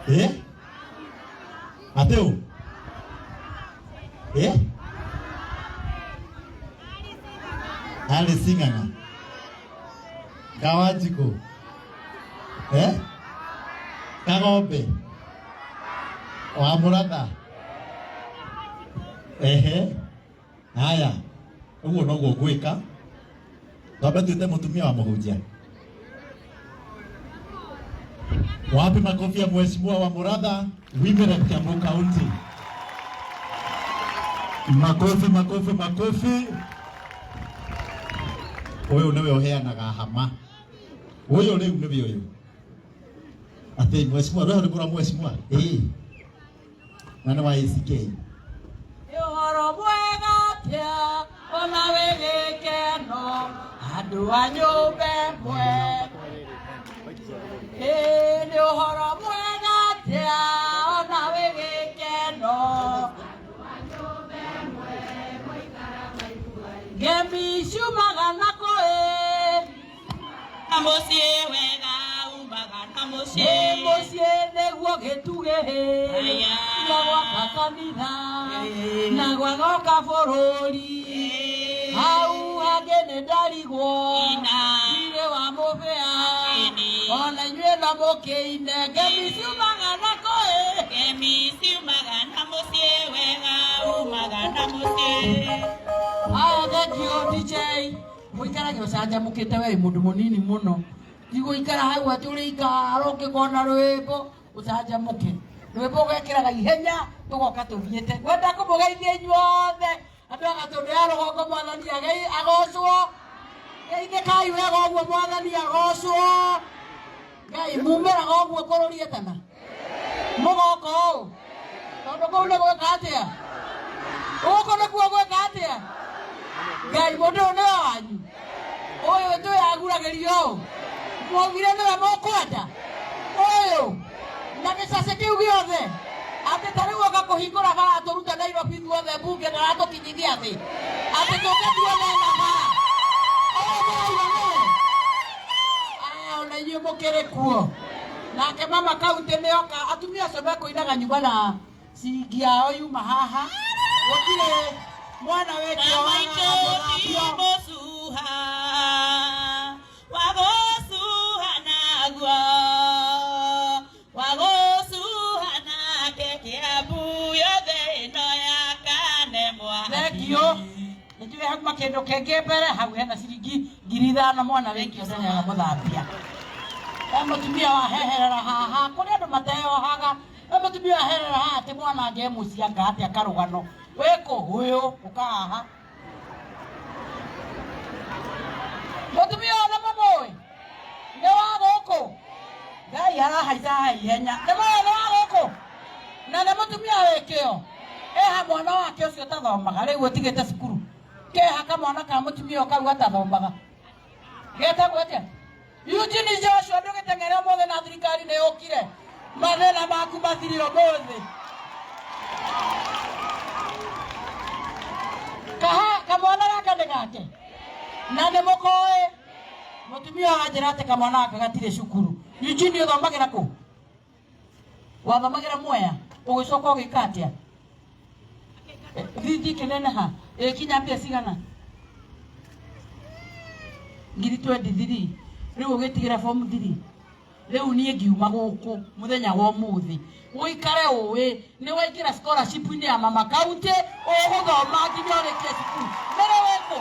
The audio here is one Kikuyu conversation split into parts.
Eh? Atĩ ũ? Eh? Alice Ng'ang'a. Kawanjikũ. Eh? Kagombe. Wa Mũratha. Ehe. Haya. Ũguo noguo ngwĩka. Twambe twĩte mũtumia wa mũhunjia. Wapi makofi ya mheshimiwa wa Muratha, Women rep Kiambu County. Makofi, makofi, makofi. Ũyũ nĩwe ũheanaga hama. Ũyũ rĩu nĩwe ũyũ. Atĩ mheshimiwa, rĩu nĩ kũra mheshimiwa. Ĩĩ. Na nĩ wa ACK. Nĩ ũhoro mwega atĩa ona wĩ gĩkeno andũ a nyũmba ĩmwe. Ĩĩ nĩ ũhoro mwega atĩa ona wĩ gĩkeno. Ngemi ciumaga na kũ ĩ? Na mũciĩ wega umaga na mũciĩ. Ĩ mũciĩ nĩguo gĩtugĩ Aya. na gwaka kanitha na gwagoka bũrũri hau hangĩ nĩ ndarigwo Ina. ndirĩ wa mũbĩa Ĩni. ona inyuĩ no mũkĩine ngemi ciumaga na kũ ĩ? Ngemi ciumaga na mũciĩ wega umaga na mũciĩ. Aya, thank you DJ. Mũikarage ũcanjamũkĩte we wĩ mũndũ mũnini mũno. Ti gũikara hau atĩ ũrĩikara ũkĩkona rwĩmbo, ũcanjamũke. Rwĩmbo ũgekĩraga ihenya tũgoka tũthiĩte. Ngwenda kũmũgeithia inyuothe andũ a Gatũndũ ya rũgongo, mwathani agocwo. Geithĩkai wega ũguo mwathani agocwo. Ngai mumĩraga ũguo kũrũria kana mũgoka ũũ tondũ kũu nĩ gwĩka atĩa gũkũ nĩkuo gwĩka atĩa Ngai mũndũ ũyũ nĩwe wanyu ũyũ twĩyaguragĩrio ũũ mwaugire nĩwe mũkwenda ũyũ na gĩcacĩ kĩu gĩothe atĩ ta rĩu oka kũhingũra bara atũrute Nairobi ithuothe mbunge ndaratũkinyithia thĩ atĩ tũke tuone na bara ũyũ mũrauga nĩwe. Aya, ona inyuĩ mũkĩrĩ kuo nake mama kaunti nĩ oka atumia acio mekũinaga nyuma na ciringi yao yuma haha gũtirĩ mwana wĩkĩo Maitũ ti mũcuha wa gũcuha naguo wa gũcuha nake Kĩambu yothe ĩno ya Kanemwa. Thengiũ. Nĩnjũĩ hauma kĩndũ kĩngĩ mbere hau hena ciringi 5,000 mwana wĩkĩo ndenyaga gũthambia. He mũtumia waheherera haha kũrĩ andũ mateyohaga. He mũtumia waheherera haha atĩ mwana ange mũciĩ anga atĩa karũgano. Wĩkũ ũyũ ũka haha. Mũtumia ũyũ nĩ mũmũĩ? Nĩ wa gũkũ? Ngai arahaica haha ihenya. Nĩ mũĩ nĩ wa gũkũ? Na nĩ mũtumia wĩ kĩo. Eha mwana wake ũcio ũtathomaga rĩu ũtigĩte cukuru. Keha kamwana ka mũtumia ũyũ kau gatathomaga. Getagwo atĩa? Eugene Joshua ndũgĩteng'ere ũmũthĩ na thirikari nĩ yũkire. Mathĩna maku mathirire ũmũthĩ. Kaha kamwana gaka nĩ gake. Na nĩ mũkoĩ. Mũtumia wanjĩra atĩ kamwana gaka gatirĩ cukuru. Eugene ũthomagĩra kũ? Wathomagĩra Mwea, ũgĩcoka ũgĩka atĩa? Bithi ĩkĩneneha, ĩgĩkinya mbia cigana? Ngiri 23. Rĩu ũgĩtigĩra form 3. Rĩu niĩ ngiuma gũkũ mũthenya wa ũmũthĩ, ũikare ũĩ nĩ waingĩra scholarship-inĩ ya mama county, ũgũthoma nginya ũrĩkie cukuru. Nĩrĩ wĩkũ?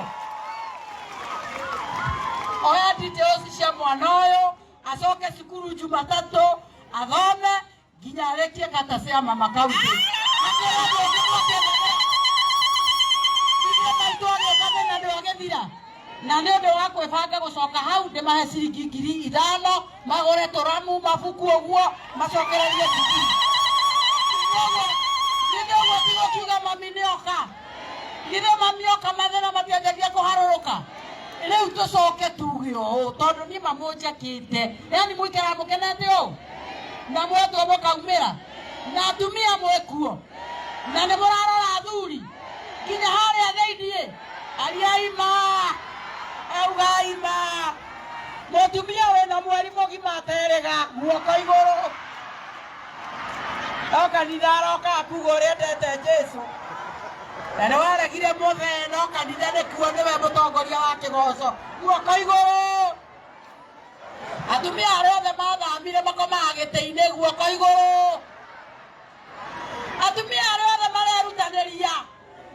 Oya details cia mwana ũyũ, acoke cukuru Jumatatũ, athome nginya arĩkie kata cia mama county. Ithuĩ maitũ agĩũka thĩna ndwagĩthira. Na nĩ ũndũ wa kwĩbanga gũcoka hau ndĩmahe ciringi 5,000 magũre tũramu mabuku ũguo macokererie cukuru. Githĩ ũguo ti gũkiuga mami nĩ oka? Githĩ mami oka mathĩna matianjagia kũharũrũka? Rĩu tũcoke tuge ũũ tondũ niĩ mamũnjakĩte, yani mũikaraga mũkenete ũũ na mwetwo mũkaumĩra na atumia mwĩkuo na nĩ mũrarora athuri nginya harĩa thĩiniĩ ariai ma augai ma mũtumia wĩna mweri mũgima aterĩga guoko igũrũ. No kanitha arokaga kuga ũrĩa endete Jesu. Na nĩ waregire mũthee no kanitha nĩkuo nĩwe mũtongoria wa kĩgoco. Guoko igũrũ. Atumia arĩa othe mathamire makomaga gĩtĩ-inĩ guoko igũrũ. Atumia arĩa othe marerutanĩria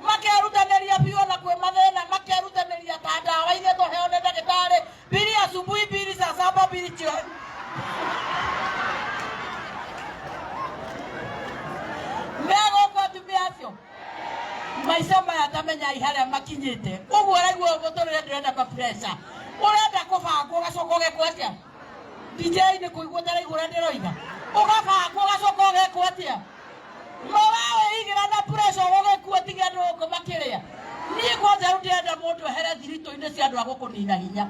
makerutanĩria biũ ona kwĩ mathĩna makerutanĩria ta ndawa iria tũheo nĩ ndagĩtarĩ mbili asubuhi mbili saa saba mbili jioni. Megũkũ atumia acio maica maya tamenyai harĩa makinyĩte ũguo ũraigua mũtũrĩre ndũrenda ma pressure ũrenda kũbangwo ũgacoka ũgekwo atĩa DJ nĩ kũigua ũtaraigua ũrĩa ndĩroiga ũgabangwo ũgacoka ũgekwo atĩa no wewe igĩra na pressure ũgĩkua tiga andũ gũkũ makĩrĩa niĩ kwanja rĩu ndĩrenda mũndũ ehere thiritũ-inĩ cia andũ a gũkũnina hinya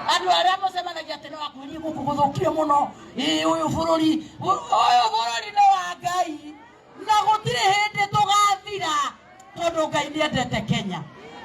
andũ arĩa mũcemanagia atĩ no akwĩrie gũkũ gũthũkire mũno ĩ ũyũ bũrũri ũyũ bũrũri nĩ wa Ngai na gũtirĩ hĩndĩ tũgathira tondũ Ngai nĩendete Kenya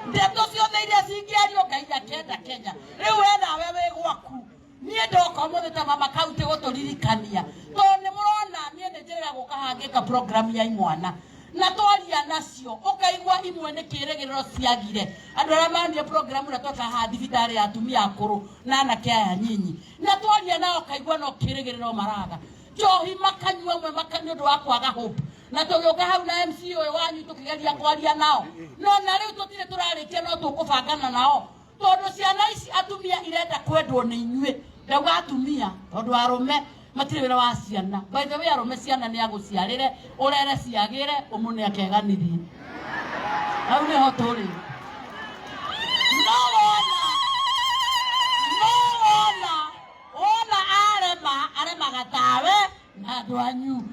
ndeto ciothe iria cingĩario Ngai akenda Kenya rĩu we nawe wĩ gwaku niĩ ndoka ũmũthĩ ta mama kaunti gũtũririkania tondũ nĩ mũrona niĩ nĩ njĩrĩga gũka hangĩka program ya imwana na twaria nacio ũkaigua imwe nĩ kĩrĩgĩrĩro ciagire andũ arĩa manire program ĩrĩa tweka haha thibitarĩ ya atumia akũrũ na anake aya nyinyi na twaria nao ũkaigua no kĩrĩgĩrĩro maraga njohi makanyua amwe maka nĩ ũndũ wa kwaga hope na tũgĩũka hau na MC ũyũ wanyu tũkĩgeria kwaria nao no na rĩu tũtirĩ tũrarĩkia no tũkũbangana nao tondũ ciana ici atumia irenda kwendwo nĩ inyuĩ ndauga atumia tondũ arũme matirĩ wĩra wa ciana by the way arũme ciana nĩ agũciarĩre ũrere ciagĩre ũmũne akeganithie hau nĩho tũrĩ no wona no wona wona arema aremaga tawe na andũ anyu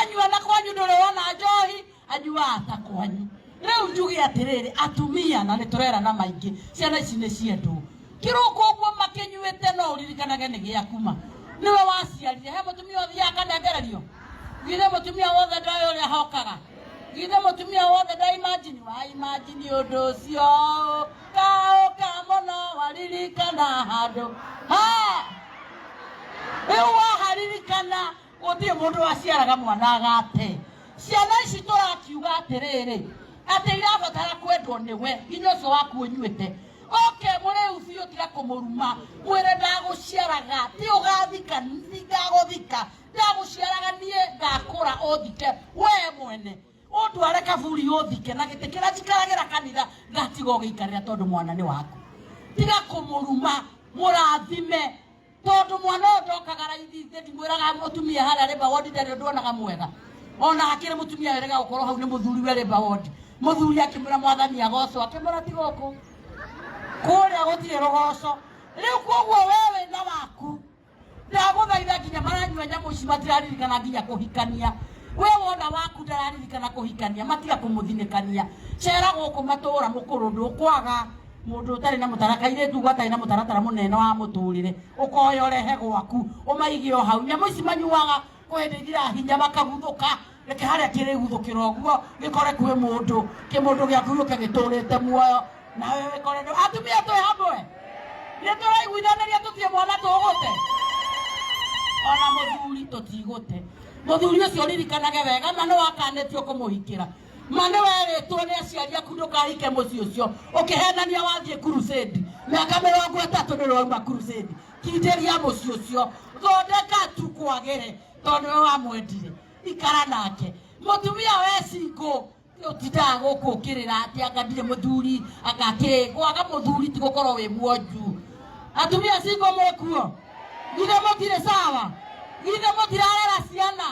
anyua na kwanyu ndũrĩ wona njohi anyuaga ta kwanyu rĩu njuge atĩrĩrĩ atumia na nĩ tũrerana maingĩ ciana ici nĩ ciendwo kĩroko ũguo makĩnyuĩte no ũririkanage nĩ gĩaku ma nĩwe waciarire he mũtumia ũthiaga akanengererio githĩ mũtumia wothe ndoĩ ũrĩa hokaga githĩ mũtumia wothe nda imagine wa imagine ũndũ ũcio kaũka mũno waririkana handũ ha rĩu waharirikana gũtirĩ mũndũ waciaraga mwana agate ciana ici tũrakiuga atĩrĩrĩ atĩ irabatara kwendwo nĩwe nginya ũcio waku ũnyuĩte oke mũrĩu biũ tiga kũmũruma mwĩre ndagũciaraga ti ũgathika ndagũthika ndagũciaraga niĩ ngakũra ũthike we mwene ũndware kaburi ũthike na gĩtĩ kĩrĩa njikaragĩra kanitha ngatiga ũgĩikarĩra tondũ mwana nĩ waku tiga kũmũruma mũrathime tondũ mwana ũyũ ndokaga raithi ithe ndimwĩraga mũtumia harĩa rĩmba wondi ndarĩ ũndũ onaga mwega ona hakĩrĩ mũtumia werega gũkorwo hau nĩ mũthuri we rĩmba wondi mũthuri akĩmwĩra mwathani agocwo akĩmwĩra ti gũkũ kũrĩa gũtirĩ rũgoco rĩu koguo we wĩna waku ndagũthaitha nginya maranyua nyamũ ici matiraririkana nginya kũhikania we wona waku ndararirikana kũhikania matiga kũmũthinĩkania cera gũkũ matũra mũkũrũ ndũkwaga mũndũ ũtarĩ na mũtara kairĩtu gatarĩ na mũtaratara mũnene wa mũtũrĩre ũkoya ũrehe gwaku ũmaige o hau nyamũ ici manyuaga kwĩ hĩndĩ ithiraga hinya makaguthũka reke harĩa kĩrĩguthũkĩra ũguo gĩkore kwĩ mũndũ kĩmũndũ gĩaku gĩũke gĩtũrĩte muoyo nawe wĩkore atumia twĩ hamwe nĩ tũraiguithanĩria tũtirĩ mwana tũgũte ona mũthuri tũtigũte mũthuri ũcio ũririkanage wega ma nĩ wakanĩtio kũmũhikĩra ma nĩ werĩtwo nĩ aciari aku ndũkahike mũciĩ ũcio ũkĩhenania wathiĩ crusade mĩaka mĩrongo ĩtatũ nĩ rwauma crusade kindĩria mũciĩ ũcio thondeka tu kwagĩre tondũ nĩwe wamwendire ikara nake mũtumia we single ũtindaga gũkũ ũkĩrĩra atĩ anga ndirĩ mũthuri anga kĩ kwaga mũthuri ti gũkorwo wĩ mwonju atumia single mwĩkuo githĩ mũtirĩ sawa githĩ mũtirarera ciana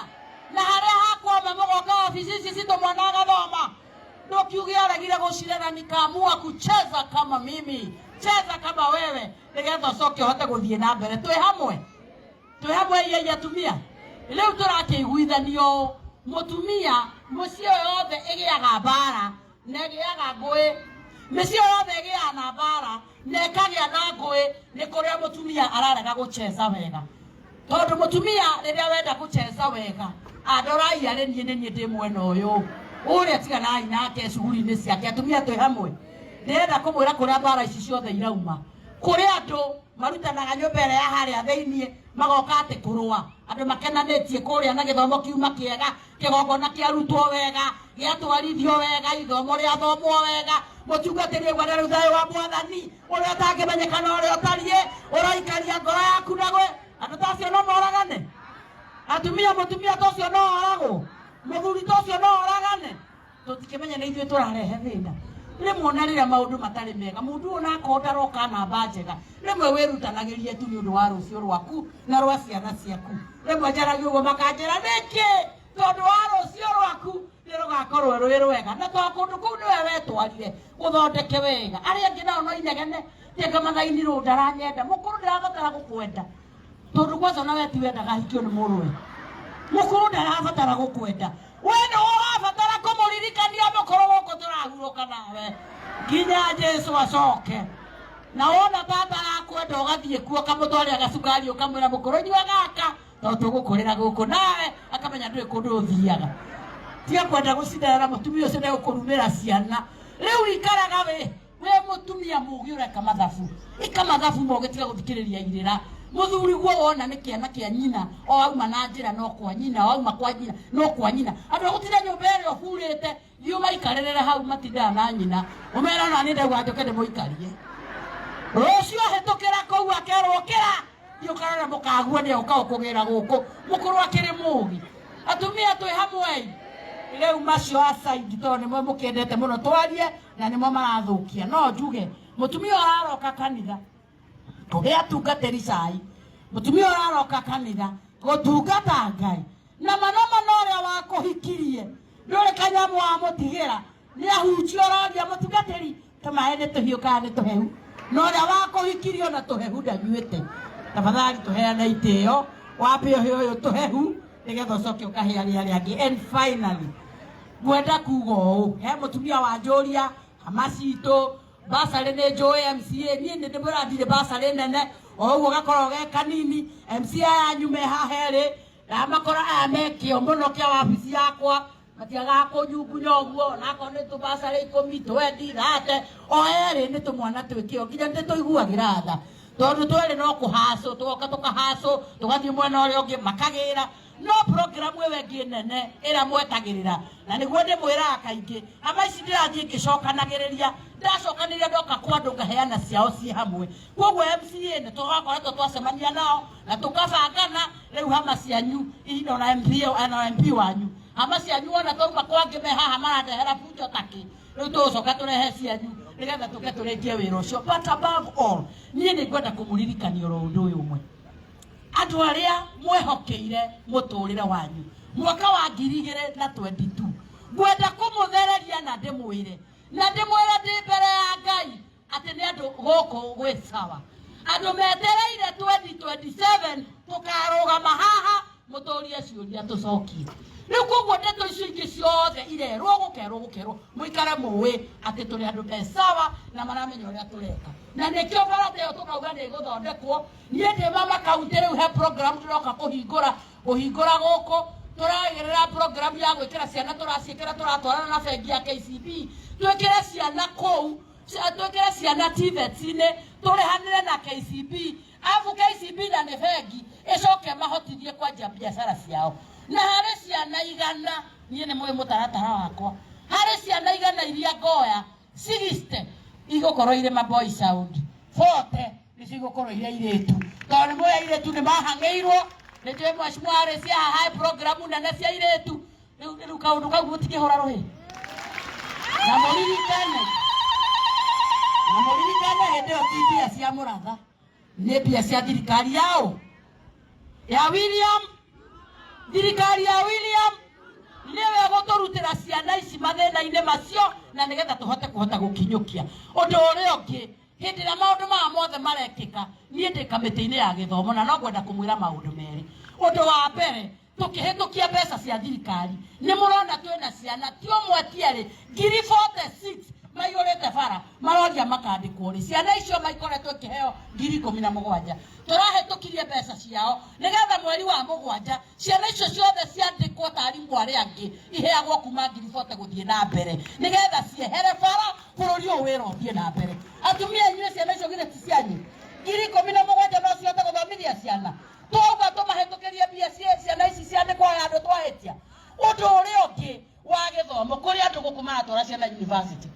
na harĩa hakwama mũgoka wabici ici citũ mwana agathoma ndũkiuge aregire gũcirera nikaamua kucheza kama mimi cheza kama wewe nĩgetha ũcoke ũhote gũthiĩ na mbere twĩ hamwe twĩ hamwe iai atumia rĩu tũrakĩiguithanio ũũ mũtumia mũciĩ ũyũ yothe ĩgĩaga mbara na ĩgĩaga ngũĩ mĩciĩ yothe ĩgĩaga na mbara na ĩkagĩa na ngũĩ nĩ kũrĩa mũtumia ararega gũcheza wega tondũ mũtumia rĩrĩa wenda gũcheza wega andorai arĩ niĩ nĩ niĩ ndĩ mwena ũyũ ũrĩa tiganai nake cuguri-inĩ ciake atumia twĩ hamwe ndĩrenda kũmwĩra kũrĩa mbara ici ciothe irauma Kũrĩ andũ marutanaga nyũmba ĩrĩa ya harĩa thĩiniĩ magoka atĩ kũrũa, andũ makenanĩtie kũrĩa na gĩthomo kiuma kĩega, kĩgongona kĩarutwo wega, gĩatwarithio wega, ithomo rĩathomwo wega, mũtungatĩri aigua rĩu thayũ wa mwathani ũrĩa ũtangĩmenyeka na ũrĩa ũtariĩ ũraikaria ngoro yaku na gwĩ andũ ta acio no moragane. Atumia, mũtumia ta ũcio no oragwo, mũthuri ta ũcio no oragane. Tũtikĩmenya nĩ ithuĩ tũrarehe thĩna. Rĩmwe ona rĩrĩa maũndũ matarĩ mega, mũndũ ũyũ onakorwo ndaroka namba njega, rĩmwe wĩrutanagĩrie tu nĩ ũndũ wa rũciũ rwaku na rwa ciana ciaku. Rĩmwe njaragia ũguo makanjĩra nĩkĩ, tondũ wa rũciũ rwaku nĩ rũgakorwo rwĩ rwega, na tondũ kũndũ kũu nĩwe wetwarire ũthondeke wega. Arĩa angĩ nao no inegene, tianga mathaini rũ ndaranyenda, mũkũrũ ndarabatara gũkwenda, tondũ kwanza ona we ti wendaga ahikio nĩ mũrũwe. Mũkũrũ ndarabatara gũkwenda, we nĩ ũrabatara kũmũririkania mũkũrũ gũkũ tũrahurũka nawe nginya Jesu acoke. Na wona tata arakwenda ũgathiĩ kuo ũkamũtwarĩra gacukari ũkamwĩra mũkũrũ nyua gaka tondũ tũgũkũrĩra gũkũ nawe, akamenya ndũrĩ kũndũ ũthiaga. Tiga kwenda gũcindana na mũtumia ũcio ndegũkũrumĩra ciana. Rĩu ikaraga wĩ mũtumia mũgĩ ũreka mathabu, ika mathabu mogĩ, tiga gũthikĩrĩria irĩra. Mũthuri guo wona nĩ kĩana kĩa nyina, o auma na njĩra no kwa nyina, o auma kwa nyina no kwa nyina. Andũ a gũtinda nyũmba ĩrĩa ũhurĩte, thiĩ ũmaikarĩrĩre hau matindaga na nyina, ũmere ona niĩ ndauga njũke ndĩmũikarie. Rũciũ ahĩtũkĩra kũu akerwo ũkĩra, thiĩ ũkarore mũkaguo nĩ oka ũkũgĩra gũkũ. Mũkũrũ akĩrĩ mũgĩ. Atumia twĩ hamwe rĩu, macio aside tondũ nĩmo mũkĩendete mũno twarie na nĩmo marathũkia. No njuge mũtumia ũraroka kanitha kũgĩa atungatĩri cai, mũtumia ũraroka kanitha gũtungata Ngai na manomano ũrĩa wakũhikirie ndũrĩ kanyamũ wamũtigĩra, nĩ ahunjia ũroria mũtungatĩri tũmaĩ nĩ tũhiũ kana nĩ tũhehu, na ũrĩa wakũhikirie ona tũhehu ndanyuĩte. Tafadhali tũheane itĩo, wambe ũhe ũyũ tũhehu nĩgetha ũcoke ũkahe arĩa arĩa angĩ. And finally ngwenda kuga ũũ, he mũtumia wanjũria hama citũ basarĩ nĩ njũĩ MCA, niĩ nĩ ndĩmwĩra ndirĩ basarĩ nene, o ũguo gakoragwo ge kanini. MCA yanyu me haha erĩ ndamakora aya me kĩo mũno kĩa wabici yakwa, matiagaga kũnyungunya ũguo, onakorwo nĩ tũbacarĩ 10 20 30, o erĩ nĩ tũmwana twĩ kĩo nginya nĩ tũiguagĩra tha, tondũ twerĩ no kũhacũ tũgoka tũkahacũ tũgathiĩ mwena ũrĩa ũngĩ makagĩra. No programu ĩyo ĩngĩ nene ĩrĩa mwetagĩrĩra, na nĩguo ndĩmwĩraga kaingĩ, hama ici ndĩrathiĩ ngĩcokanagĩrĩria, ndacokanĩrĩria ndoka kwa andũ ngaheana ciao ciĩ hamwe. Koguo MCA nĩ tũgakoretwo twacemania nao na tũkabangana rĩu hama cianyu ona MP ona MP wanyu, hama cianyu ona twauma kwangĩ me haha marandehera bunjo takĩ, rĩu tũgũcoka tũrehe cianyu nĩgetha tũke tũrĩkie wĩra ũcio. But above all niĩ nĩ ngwenda kũmũririkania oro ũndũ ũyũ ũmwe, andũ arĩa mwehokeire mũtũrĩre wanyu mwaka wa 2022, ngwenda kũmũthereria na ndĩmwĩre ndĩ mbere ya Ngai atĩ nĩ andũ gũkũ gwĩ sawa, andũ metereire 2027 tũkarũgama haha mũtũrie ciũria tũcokie. Rĩu koguo ndeto icio ingĩ ciothe irerwo gũkerwo gũkerwo, mũikare mũĩ atĩ tũrĩ andũ me sawa na maramenya ũrĩa tũreka, na nĩkĩo barata ĩyo tũkauga nĩ ĩgũthondekwo. Niĩ ndĩ mama kaunti rĩu he program ndĩroka kũhingũra gũkũ tũragĩrĩra program ya gwĩkĩra ciana, tũraciĩkĩra tũratwarana na bengi ya KCB, twĩkĩre ciana kũu, twĩkĩre ciana TVET-inĩ, tũrĩhanĩre na KCB, arabu KCB na nĩ bengi ĩcoke mahotithie kwanjia biacara ciao. Na harĩ ciana 100, niĩ nĩ mũĩ mũtaratara wakwa, harĩ ciana 100 iria ngoya 60 igũkorwo irĩ ma boy sound, 40 nĩcio igũkorwo irĩ airĩtu, tondũ nĩ mũĩ airĩtu nĩ mahang'ĩirwo. Nĩ njũĩ mheshimiwa arĩ cia haha programu nene cia airĩtu. Rĩu kaũndũ kau mũtingĩhũra rũhĩ, na mũririkane hĩndĩ ĩyo ti mbia cia mũratha, nĩ mbia cia thirikari yao ya William, thirikari ya William nĩwe gũtũrutĩra ciana ici mathĩna-inĩ macio, na nĩgetha tũhote kũhota gũkinyũkia ũndũ ũrĩa ũngĩ. Hĩndĩ ĩrĩa maũndũ maya mothe marekĩka, niĩ ndĩ kamĩtĩ-inĩ ya gĩthomo na no ngwenda kũmwĩra maũndũ merĩ. Ũndũ wa mbere, tũkĩhĩtũkia mbeca cia thirikari nĩ mũrona twĩna ciana ti ũmwe ti erĩ 46,000 maiyũrĩte bara maroria makandĩkwo rĩ, ciana icio maikoretwo ikĩheo 17,000. Tũrahĩtũkirie mbeca ciao nĩgetha mweri wa 7 ciana icio ciothe ciandĩkwo ta arimũ arĩa angĩ iheagwo kuma 40,000 gũthiĩ na mbere nĩgetha ciehere bara. Bũrũri ũyũ wĩra ũthiĩ na mbere. Atumia inyuĩ, ciana icio githĩ ti cianyu? 17,000 no cihote gũthomithia ciana? Twauga tũmahĩtũkĩrie mbia ciana ici ciandĩkwo handũ twahĩtia. Ũndũ ũrĩa ũngĩ wa gĩthomo, kũrĩ andũ gũkũ maratwara ciana university,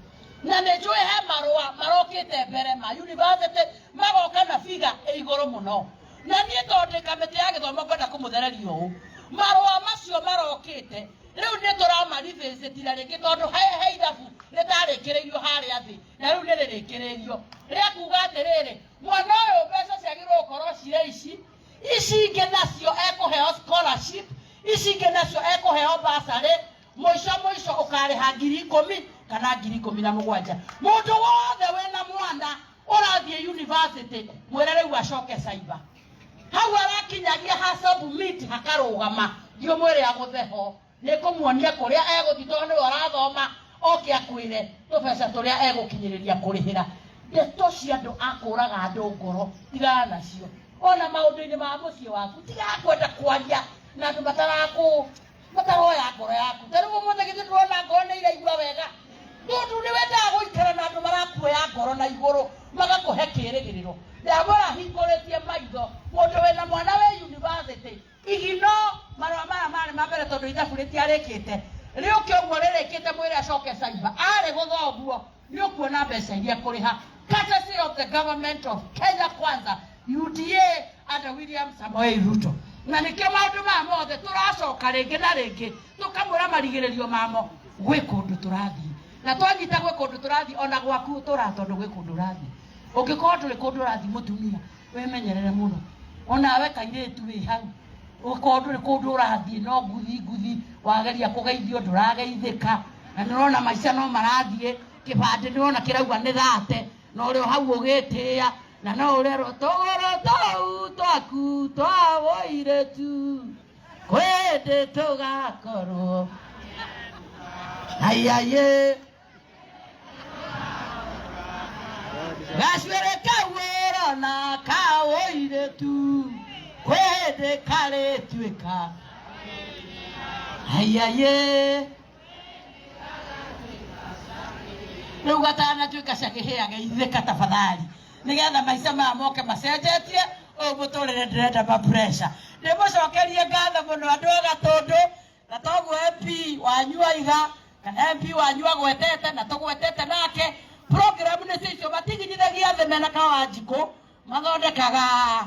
na nĩ njũĩ he marũa marokĩte mbere ma university magoka na figa ĩ igũrũ mũno. Na niĩ tondũ ndĩ kamĩtĩ ya gĩthomo, ngwenda kũmũthereria ũũ: marũa macio marokĩte rĩu nĩ tũramarivĩcĩtira rĩngĩ, tondũ he ithabu rĩtarĩkĩrĩirio harĩa thĩ, na rĩu nĩ rĩrĩkĩrĩirio rĩa kuga atĩrĩrĩ, mwana ũyũ mbeca ciagĩrĩirwo gũkorwo cirĩ ici, ici ingĩ nacio ekũheo scholarship, ici ingĩ nacio ekũheo bursary, mũico mũico ũkarĩha 10,000 kana 17,000. Mũndũ wothe wĩna mwana ũrathiĩ university, mwĩre rĩu acoke cyber hau arakinyagia ha submit hakarũgama. Thiĩ mwĩre agũtheho, nĩ kũmuonia kũrĩa egũthiĩ, tondũ nĩwe ũrathoma, oke akwĩre tũbeca tũrĩa egũkinyĩrĩria kũrĩhĩra. Ndeto cia andũ a kũraga andũ ngoro, tigana nacio. Ona maũndũ-inĩ ma mũciĩ waku, tigaga kwenda kwaria na andũ matarakũ mataroya ngoro yaku. Ta rĩu ũmũthĩ githĩ ndũrona ngoro nĩ iraigua wega? Tondũ nĩ wendaga gũikara na andũ marakuoya ngoro na igũrũ, magakũhe kĩrĩgĩrĩro. Ndamwĩra hingũrĩtie maitho, mũndũ wĩna mwana wĩ university, igino marũa maya marĩ ma mbere, tondũ ithabu rĩtiarĩkĩte, rĩũke ũguo rĩrĩkĩte, mwĩre acoke cyber arĩ gũthoguo, nĩ ũkuona mbeca iria kũrĩha, courtesy of the government of Kenya Kwanza, UDA under William Samoei Ruto. Na nĩkĩo maũndũ maya mothe tũracoka rĩngĩ na rĩngĩ tũkamwĩra marigĩrĩrio mamo gwĩ kũndũ tũrathiĩ, na twanyita gwĩ kũndũ tũrathiĩ, ona gwaku tũra, tondũ gwĩ kũndũ ũrathiĩ. Ũngĩkorwo ndũrĩ kũndũ ũrathiĩ, mũtumia, wĩmenyerere mũno. Onawe kairĩtu wĩ hau, ũkorwo ndũrĩ kũndũ ũrathiĩ, no nguthi nguthi wageria kũgeithio ndũrageithĩka, na nĩ ũrona maica no marathiĩ, kĩbandĩ nĩ ũrona kĩrauga nĩ thate, na ũrĩ o hau ũgĩtĩĩa, na no ũrerwo tũgũrũ tũu twaku twa ũirĩtu kwĩndĩ tũgakorwo aiaye gacuĩrĩ kau ũrona ka ũirĩtu kwĩndĩ karĩtuĩka aiaye. Rĩu gatanatuĩka cakĩhĩa, geithĩka tafadhali, nĩgetha maica maya moke macenjetie ũyũ mũtũrĩre. Ndĩrenda ma pressure. Ndĩmũcokerie ngatho mũno andũ a Gatũndũ, na toguo MP wanyu aiga, kana MP wanyu agwetete na tũgwetete nake, program nĩ icio matiginyithagia thĩ mena Kawanjikũ, mathondekaga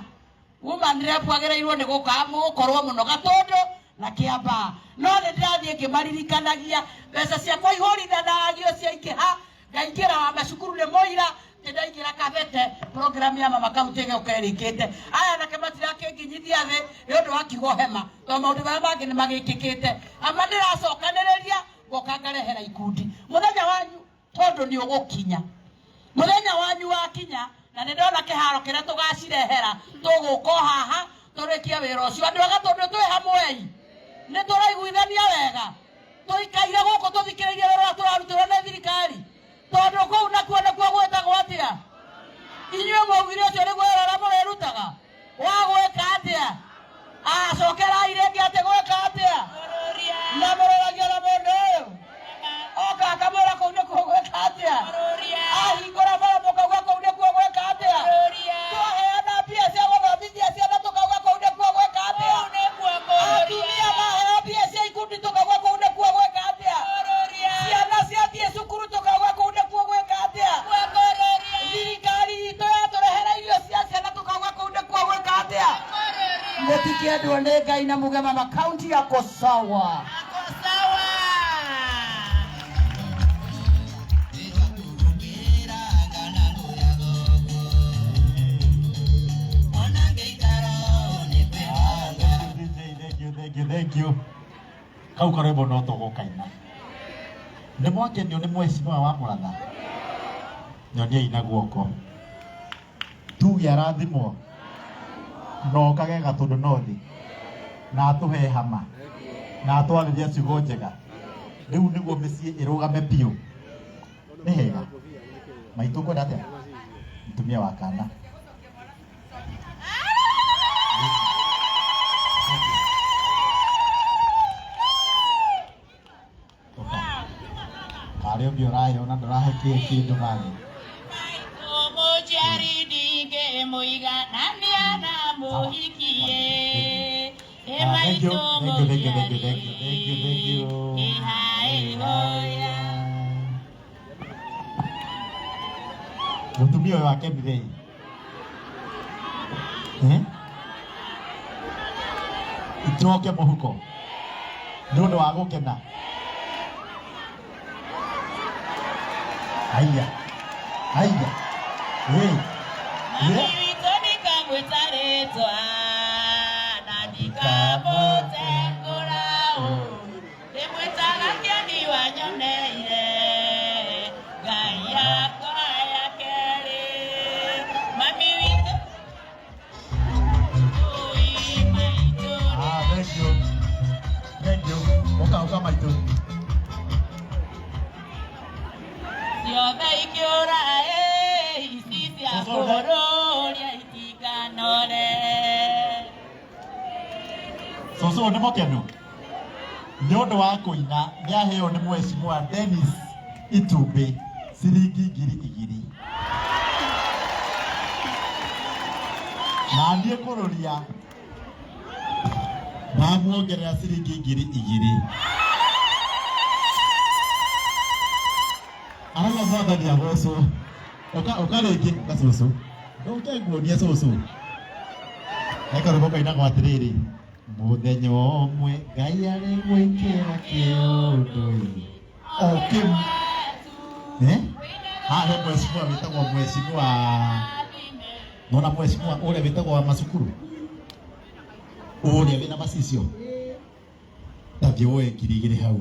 woman rep agĩrĩirwo nĩ gũka gũkorwo mũno Gatũndũ na Kĩambaa. No nĩ ndĩrathiĩ ngĩmaririkanagia mbeca ciakwa ihũrithanagio ciaingĩha, ngaingĩra wa macukuru nĩ mũira ndaingĩra kabete program ya mama kaunti ĩgĩũka ĩrĩkĩte. Aya nake matirakĩnginyithia thĩ nĩ ũndũ wa kiugo hema, tondũ maũndũ marĩa mangĩ nĩ magĩkĩkĩte. Ama ndĩracokanĩrĩria ngoka ngarehera ikundi mũthenya wanyu, tondũ nĩ ũgũkinya mũthenya wanyu wakinya, na nĩ ndona kĩharo kĩrĩa tũgacirehera. Tũgũka o haha tũrĩkie wĩra ũcio. Andũ a Gatũndũ, twĩ hamwei, nĩ tũraiguithania wega, tũikaire gũkũ tũthikĩrĩirie wĩra ũrĩa tũrarutĩrwo nĩ thirikari, tondũ kũu nakuo nĩkuo gwĩtagwo atĩa? Inyuĩ mwaugire ũcio nĩguo wĩra ũrĩa mũrĩrutaga wa gwĩka atĩa? Acokerai rĩngĩ, atĩ gwĩka atĩa? Na mũroragia na mũndũ ũyũ oka akamwĩra kũu nĩkuo gwĩka atĩa? Ahingũra bara mũkauga kũu nĩkuo gwĩka atĩa? Twaheana mbia cia gũthomithia ciana, tũkauga kũu nĩkuo gwĩka atĩa? Atumia maheo mbia cia ikundi, tũkauga kũu nĩkuo gwĩka atĩa? Ciana ciathiĩ cukuru, tũkauga kũu nĩkuo gwĩka atĩa? Thirikari itũ yatũrehera irio cia ciana, tũkauga kũu nĩkuo gwĩka atĩa? Mũtikĩendwo nĩ Ngai na muge mama kaunti yako sawa. Ako sawa. Thank you, thank you, thank you. Kau karwĩmbo no tũgũkaina. Nĩ mwakenio nĩ mheshimiwa wa Mũratha? Nyoniai na guoko. Tuge arathimwo na okage Gatũndũ North na atũhe hama na atwarĩrie ciugo njega. Rĩu nĩguo mĩciĩ ĩrũgame biũ. Nĩ hega maitũ, kwenda atĩa mũtumia wa kana? Harĩ ũngĩ ũraheo na ndũrahe kĩndũ mani. Maitũ mũciari ndingĩmũiganania na mũhikie. Ĩ Ah, thank you, maitũ thank you, thank you, thank you, mũciari thank you, thank you, thank you. ĩhaĩ hoya. Mũtumia ũyũ wake Mirei. Eh? Itoke mũhuko nĩ ũndũ wa gũkena. Haiya, haiya. Hey. Mami Yeah. witũ ndikamwĩta rĩtwa na ndikamũtengũra ũũru. Ndĩmwĩtaga kĩoni wa nyoneire Ngai yakwa ya kerĩ. Mami witũ ũi maitũ Ah, thank you. Thank you. Ũka, ũka maitũ. Ciothe ikĩũra ĩ ici cia kũrũria itikanore. Cũcũ nĩ mũkenu nĩ ũndũ wa kũina nĩ aheo nĩ mheshimiwa Dennis itumbĩ ciringi 2000 na niĩ kũrũria ndamuongerera ciringi 2000 arauga mwathani agocwo. Ũka, ũka rĩngĩ, ũka cũcũ, ndũke nguonie cũcũ. Eka rwĩmbo kainagwo atĩrĩrĩ, mũthenya ũmwe Ngai arĩ gwĩkĩra kĩũndũ-inĩ o kĩu. Eh? Haha he mheshimiwa wĩtagwo mheshimiwa, nona mheshimiwa ũrĩa wĩtagwo wa macukuru ũrĩa wĩna macicio, tathiĩ woe 2000 hau,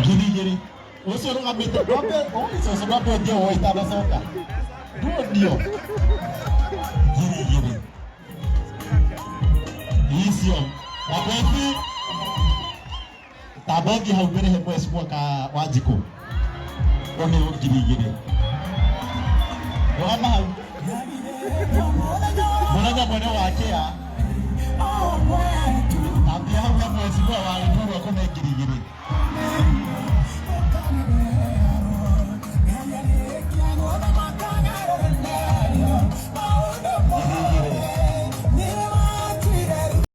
2000 ũcio ũrũgamĩte ndwambe ũcio ndwambe ũthiĩ woe itanacoka nduonio 2000 icio mabothi tambothi hau mbere he mheshimiwa ka Wanjikũ ũheo 2000 rũgama hau mũthenya mwene wa kĩa tambia hau he mheshimiwa wa Limuru akũne 2000.